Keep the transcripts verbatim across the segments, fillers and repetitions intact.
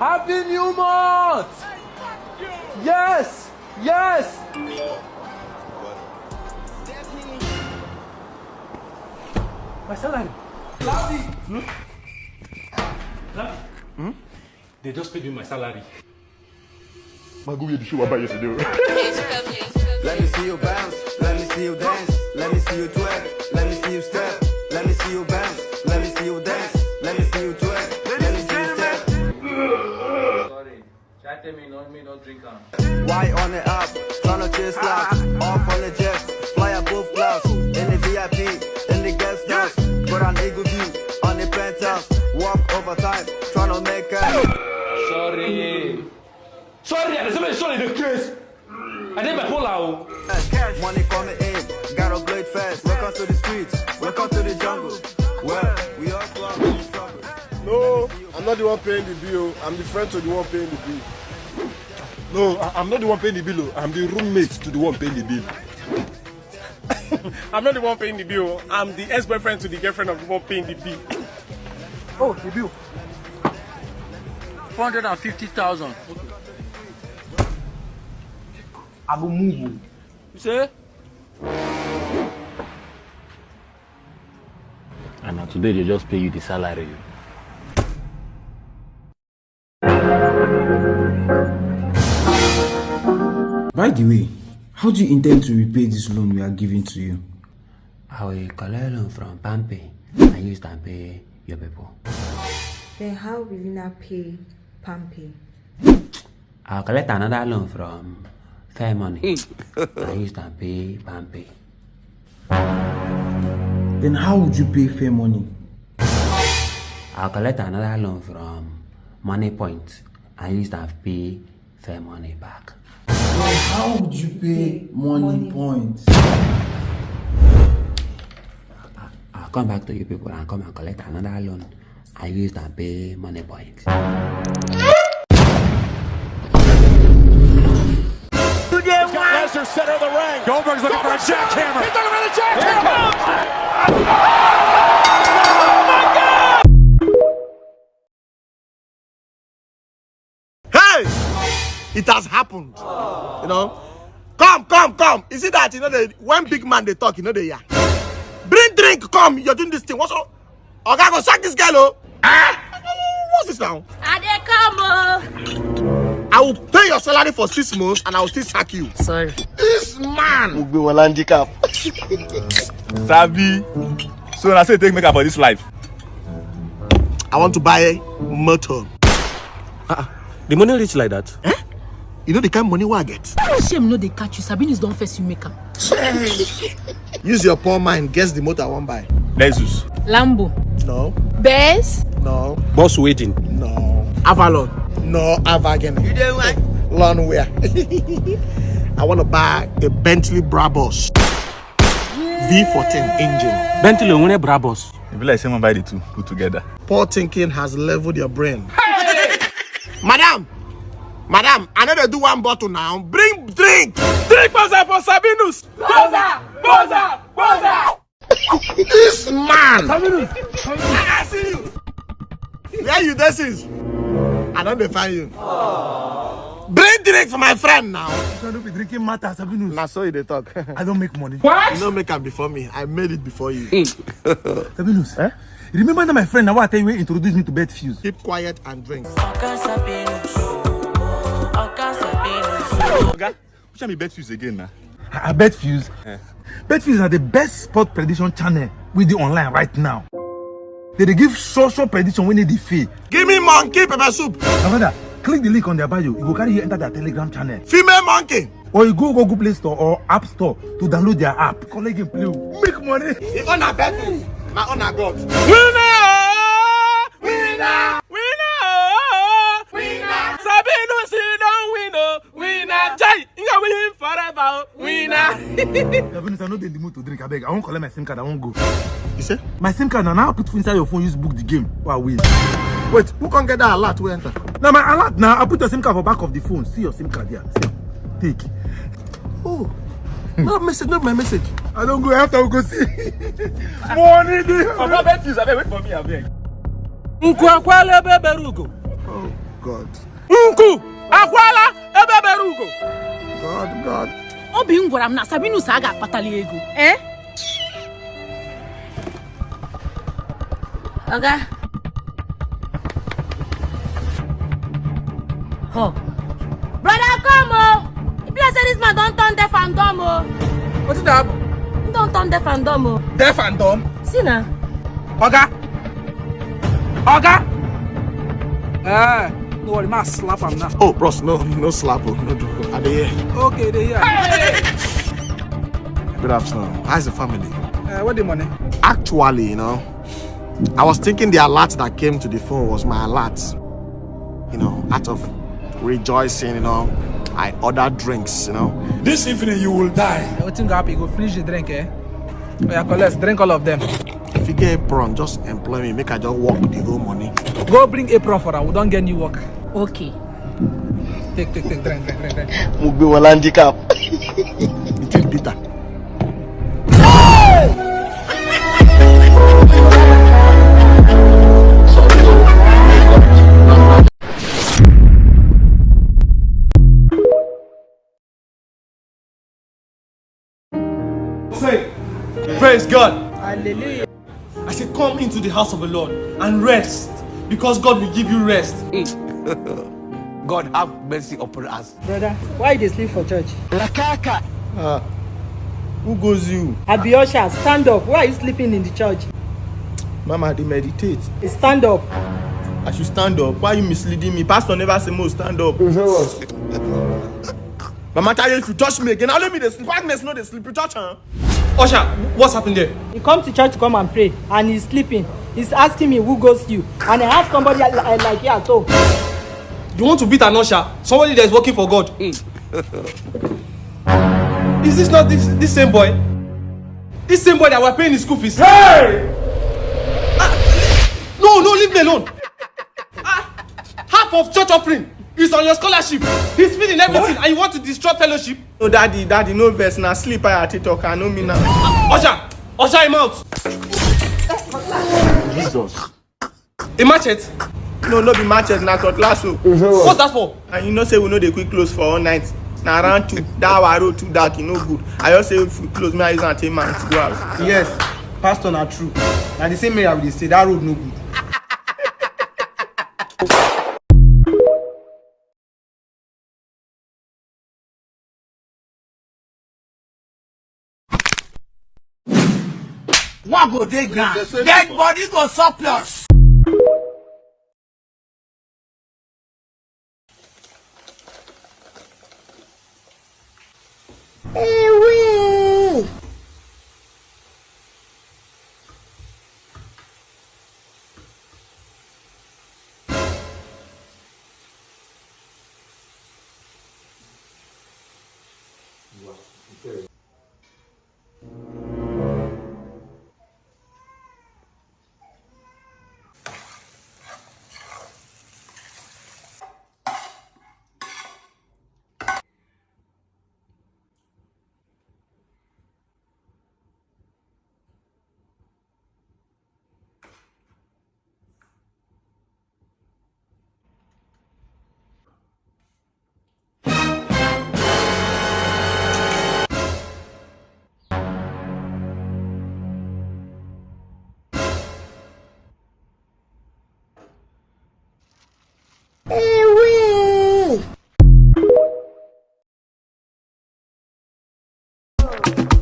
Happy New Month! Yes! Yes! My salary. Larry! Hmm? Larry! Hmm? They just paid me my salary. Magu, where the show about yesterday? Let me see you bounce, let me see you dance, let me see you twerk, let me see you step, let me see you bounce, let me see you dance, let me see you twerk, let me see you step. Sorry, chat me, no, me no drink am. Why on the app? Tryna chase laps. Off on the jet. Fly above clouds. In the V I P. In the guest house. Got an eagle view. On the penthouse. Walk overtime. Tryna make it. Sorry. Sorry, I dey sorry the case. I dey bipolar o. Money coming in. Gotta blow it fast. Welcome to the streets. Welcome to the jungle. Well, we all go out in struggle. No, I'm not the one paying the bill. I'm the friend to the one paying the bill. No, I- I'm not the one paying the bill. Oh. I'm the roommate to the one paying the bill. I'm not the one paying the bill. I'm the ex-boyfriend to the girlfriend of the one paying the bill. Oh, the bill. Four hundred and fifty thousand. I go move. Oh. You say? And now today they just pay you the salary. By the way, how do you intend to repay this loan we are giving to you? I will collect loan from Pampe and use am pay your people. Then how will you now pay Pampe? I'll collect another loan from Fair Money and use am pay Pampe. Then how would you pay Fair Money? I'll collect another loan from Money Point and use am pay Fair Money back. Then how would you pay Money Point? I'll come back to you people and come and collect another loan. I use am pay Money Point. Lesnar center of the ring. Goldberg's looking for a jackhammer. He's looking for the jackhammer. Hey! It has happened. You know? Come, come, come. You see that? You know, the, when big man they talk, you know they hear. Bring drink, come. You're doing this thing. What's up? Oga go sack this girl, oh. Ah! What's this now? I dey come, oh. I will pay your salary for six months and I will still sack you. Sorry. This man. Ugbe will handicap. Sabi. So na so you take make am for this life. I want to buy motor. Ah, the money reach like that? Eh? You know the kind money wey I get. Shame no dey catch you. Sabinus don first you make am. Use your poor mind, guess the motor I wan buy. Lexus. Lambo. No. Benz. No. Boss wedding. No. Avalon. No, Avalon. You dey why? Lawn wear. I want to buy a Bentley Brabus V fourteen engine. Bentley onwere Brabus. E be like say man buy the two put together. Poor thinking has leveled your brain. Madam, madam, I know they do one bottle now. Bring drink. Drink for Sa- for Sabinus. Boza, boza, boza. This man. Sabinus. I see you. Where you dey since? I don dey find you. Bring drink for my friend now. So no be drinking matter, Sabinus. Na so you dey talk. I don't make money. You no make am before me. I made it before you. Sabinus, eh? You remember that my friend now I tell you introduce me to Bed Fuse. Keep quiet and drink. Oga, which one be Bet Fuse again na? I bet Fuse. Yeah. Bet Fuse are the best sport prediction channel with the online right now. They dey give sure sure prediction when they fail. Give me monkey pepper soup. My brother, click the link on their bio. You go carry you enter their Telegram channel. Female monkey. Or you go Google Play Store or App Store to download their app. Collect and play. Make money. The owner bet me. My owner God. Winner! Winner! Winner! Winner! Sabinus don win, oh! Winner! Chai! You go win forever, oh! Winner! Sabinus, I no dey in the mood to drink. I beg. I won't collect my SIM card. I won't go. You say? My SIM card now. Now I put inside your phone. Use book the game. Wow, win. Wait, who can get that alert? We enter. Now my alert now. I put your SIM card for back of the phone. See your SIM card here. See. Take. Oh. No message, not my message. I don't go after we go see. Money dey. Oga Bet Fuse, abeg wait for me, abeg. Nkwakwale beberugo. God. Nku akwala ebe bere ugo. God, God. Obi m gwara m na Sabinus a ga-akpatali ego. Eh? Oga. Ho. Brother, come o. E be like say this man don turn deaf and dumb o. Wetin dey happen? He don turn deaf and dumb o. Deaf and dumb? See na. Oga. Oga. Eh, no worry, ma slap am now. Oh, bros, no, no slap, oh, no do. I dey here. Okay, dey here. Good afternoon. How's the family? Uh, what the money? Actually, you know, I was thinking the alert that came to the phone was my alert. You know, out of rejoicing, you know, I ordered drinks, you know. This evening you will die. Wetin go happen? You go finish the drink, eh? Oya, collect, drink all of them. If you get apron, just employ me. Make I just work the whole money. Go bring apron for am. We don get new worker. Okay. Take, take, take, drink, drink, drink, drink. Mo gbé wọn handicap. It is bitter. Say, praise God. Hallelujah. I say, come into the house of the Lord and rest, because God will give you rest. God have mercy upon us. Brother, why you dey sleep for church? Ah, who goes you? I be usher, stand up. Why are you sleeping in the church? Mama, I dey meditate. Stand up. I should stand up. Why are you misleading me? Pastor never say mo stand up. Mama tell you if you touch me again, I let me dey sleep. Agnes no dey sleep. You touch her. Usher, what's happened there? He come to church to come and pray, and he's sleeping. He's asking me who goes you, and I have somebody like, like you at home. You want to beat an usher? Somebody that is working for God. Is this not this, this same boy? This same boy that we're paying his school fees? Hey! Ah, no, no, leave me alone. Ah, half of church offering is on your scholarship. He's feeding everything, and you want to destroy fellowship? No, daddy, daddy, no vex. Na sleep I at talk. I know me now. Usher, usher him out. Jesus. A machete? No, no be machete, na cutlass o. What's that for? And you know say we no dey quick close for all night. Na around two, that our road too dark, e no good. I just say if we close, me I use am take man to go house. Yes, pastor, na true. Na the same way I dey say that road no good. One go dey ground, dead body go surplus.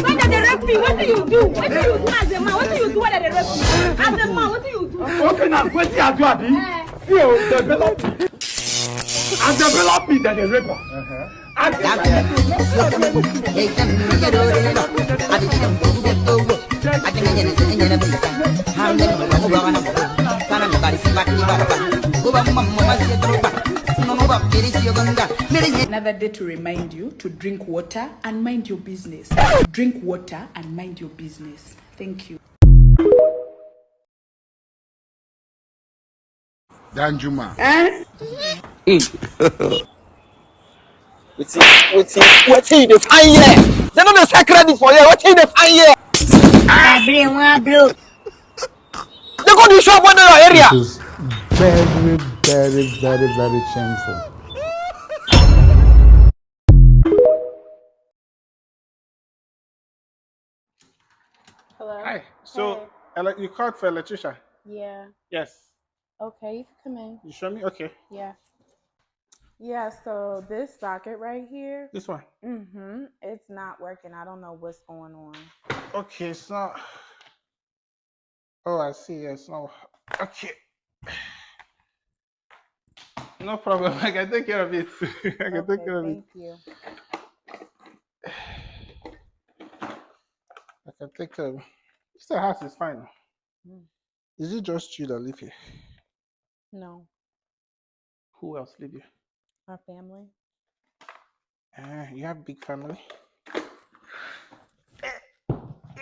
When dem dey rape me, wetin you do? Wetin you do as a man? Wetin you do when dem dey rape me? As a man, wetin you do? Okay, now wetin I do, abi? See o, develop me. As develop me, dem dey rape am. Another day to remind you to drink water and mind your business. Drink water and mind your business. Thank you. Danjuma. Wetin, wetin, wetin you dey find here? They no dey sell credit for here. Wetin you dey find here? Abri wọn abro. They go dey shop wey dey your area. This is Very, very, very, very shameful. Hello? Hi. So, ele- you called for electrician? Yeah. Yes. Okay, you can come in. You show me? Okay. Yeah. Yeah, so this socket right here, This one. Mm-hmm. It's not working. I don't know what's going on. Okay, it's not. Oh, I see. It's not. Okay. No problem. I can take care of it. I can take Okay, care of it. Thank you. I can take care of it. This house is fine. Mm. Is it just you that live here? No, Who else live here? our family. Eh, you have big family. Eh,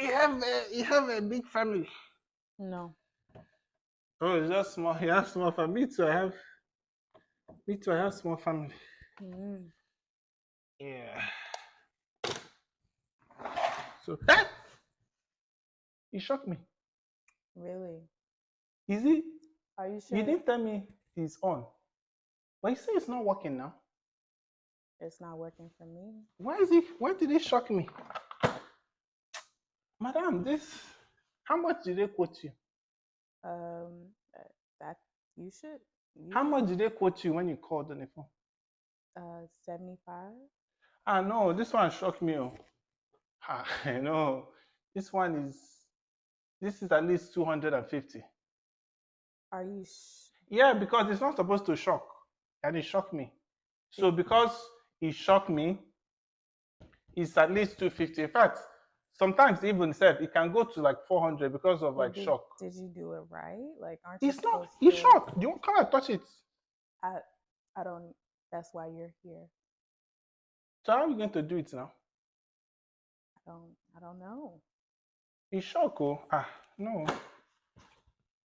you have a, you have a big family. No. Oh, it's just small. You have small family. Me too. I have. Me too. I have small family. Mm. Yeah. So that it shocked me. Really? Is it? Are you sure? You didn't tell me it's on. But you say it's not working now. It's not working for me. Why is it? Why did it shock me? Madam, this. How much did they quote you? Um, uh, that you should. You How should, much did they quote you when you called on the phone? Uh, seventy-five. Ah, no, this one shocked me. Oh. Ah, no, this one is. This is at least two hundred and fifty. Are you? Sh- Yeah, because it's not supposed to shock, and it shocked me. So because it shocked me, it's at least two fifty. In fact, sometimes even said it can go to like four hundred because of like did, shock. Did you do it right? Like, aren't you It's not. supposed He to? Shocked. You can't touch it. I, I don't. That's why you're here. So how are we going to do it now? I don't. I don't know. It's shock. Oh, ah, no,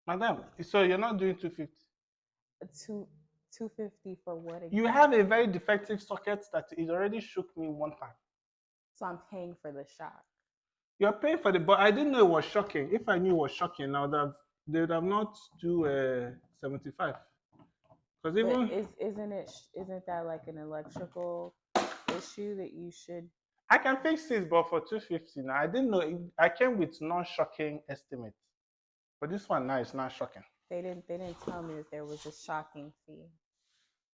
madam. So you're not doing two fifty. Two two fifty for what? You Exactly? Have a very defective socket that is already shook me one time. So I'm paying for the shock. You're paying for the, but I didn't know it was shocking. If I knew it was shocking, I would have. They would have not do uh, seventy-five. Because But even is isn't it? Sh- Isn't that like an electrical issue that you should? I can fix this, but for two fifty now, I didn't know. It, I came with non-shocking estimate, but this one now is not shocking. They didn't. They didn't tell me that there was a shocking fee.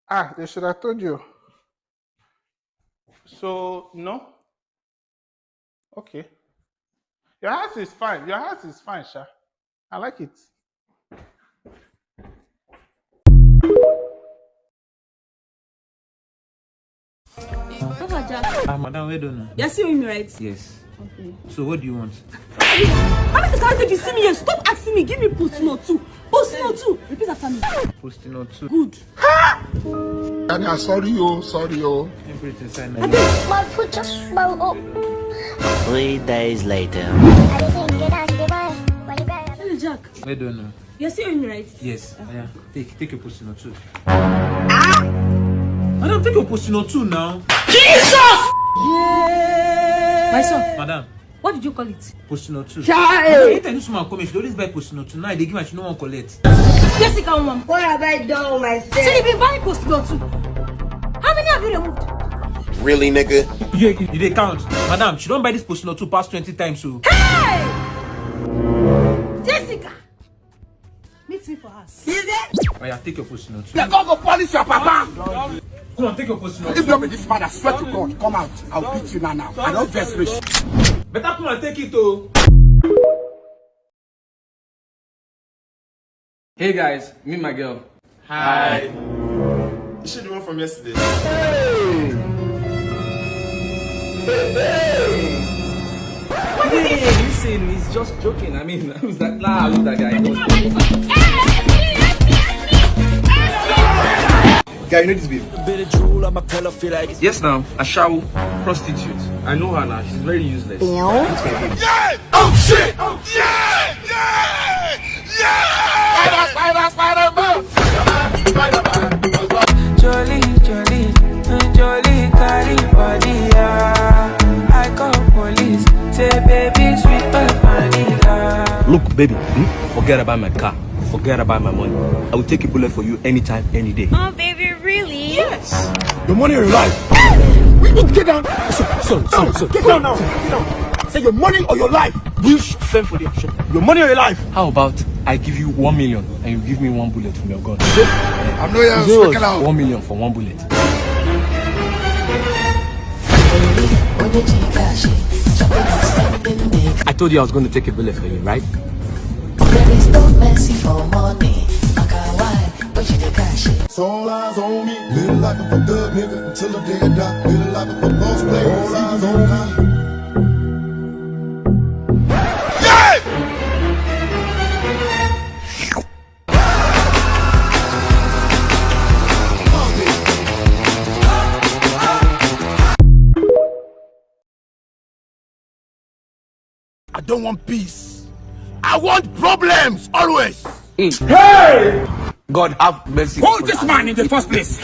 Ah, they should have told you. So no. Okay. Your house is fine. Your house is fine, Sha. I like it. Ah, madam, well done. You're seeing me, right? Yes. Okay. So what do you want? How many times did you see me here? Stop asking me. Give me post no two. Post no two. Repeat after me. Posting or two. Good. Daddy, I'm sorry, oh, sorry, oh. Let me put it inside my I mouth. did. My foot just swelled up. Three days later. I didn't get out to the bar. Why you better? Hello, Jack. Well done now. You're seeing me, right? Yes. Yeah. Take take your posting or two. Madam, take your posting or two now. My son, Madam, what did you call it? Posting or two. Child! Anytime this woman come, she always buy posting or two. Now they give her, she no one collect. Jessica, woman. What have I done myself? She dey buy post no two. How many have you removed? Really, nigga? You, you, you dey count, madam. She don buy this posting or two past twenty times. So Hey! Jessica! Meet me for house. oya, take your posting or two. They go go polish your papa. Come on, take your posting or If two. not be this man, I swear to God, come out. I'll beat you now. Now I don't vex rich. Better come and take it, oh. Hey guys, meet my girl. Hi. Is she the one from yesterday? Hey, listen, he's just joking. I mean, I was like, nah, look that guy. Guy, you know this babe? Yes, now, Ashawo, prostitute. I know her now. She's very useless. Yeah! Oh shit! Oh yeah! Yeah! Yeah! Spider, spider, spider, man! Spider-Man! Jolly, jolly, jolly, carry body, ah. I call police, say baby, sweet like vanilla. Look, baby, hmm? Forget about my car. Forget about my money. I will take a bullet for you anytime, any day. Oh, baby, really? Yes. Your money or your life. We will get down. Sorry, sorry, sorry, sorry. Get down now. Get down. Say your money or your life. Which fame for the option? Your money or your life? How about I give you one million and you give me one bullet from your gun? I'm not here to speak out. One million for one bullet. I told you I was going to take a bullet for you, right? There is no mercy for money. Maka why? But you the cash. It's all eyes on me. Live life of a thug nigga until the day I die. Live life of a boss player. All eyes on me. I don't want peace. I want problems always. God have mercy. Hold this man in the first place.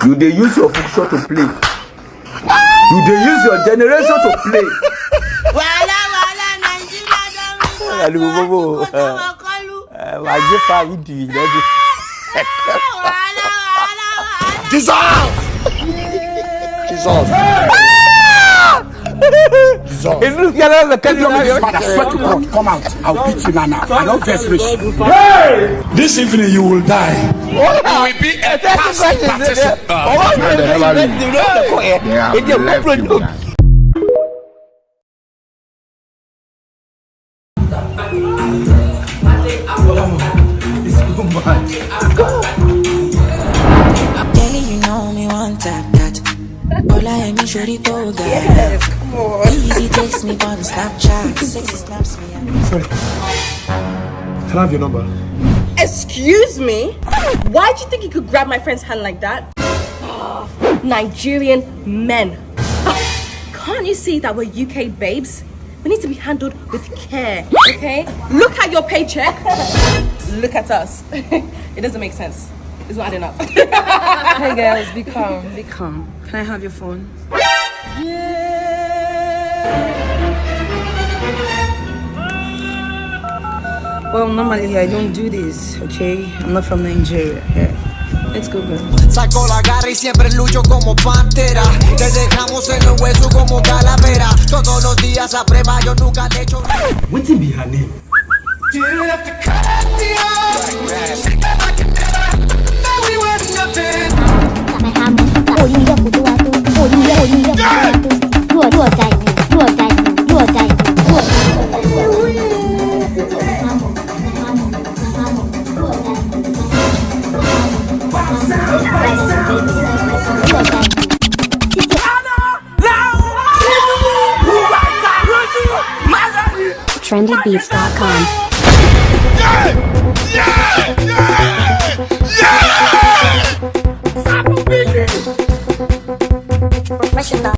You dey use your function to play. You dey use your generation to play. Wahala, wahala, Nigeria don reach Hello, Bobo. Kota Wakalu. Uh, I give her with the lady. Wahala, wahala, wahala. Jesus! Jesus! Jesus! It looks like a Tell me this man, I swear to God, come out. I'll beat you now, now. I don't vex rich. This evening you will die. You will be a past participant. They have left you now. Kelly, you know me one tap that. Bola and me shorty go girl. Easy takes me on Snapchat. Sexy snaps me. Sorry. Can I have your number? Excuse me? Why do you think you could grab my friend's hand like that? Nigerian men. Can't you see that we're U K babes? We need to be handled with care, okay? Look at your paycheck. Look at us. It doesn't make sense. It's not adding up. Hey girls, be calm, be calm. Can I have your phone? Well, normally I don't do this, okay? I'm not from Nigeria. Yeah. Let's go, girl. Saco la garra y siempre lucho como pantera. Te dejamos en los huesos como calavera. Todos los días a prueba, yo nunca le echo. Wetin be her name? trendybeats dot com. It's professional.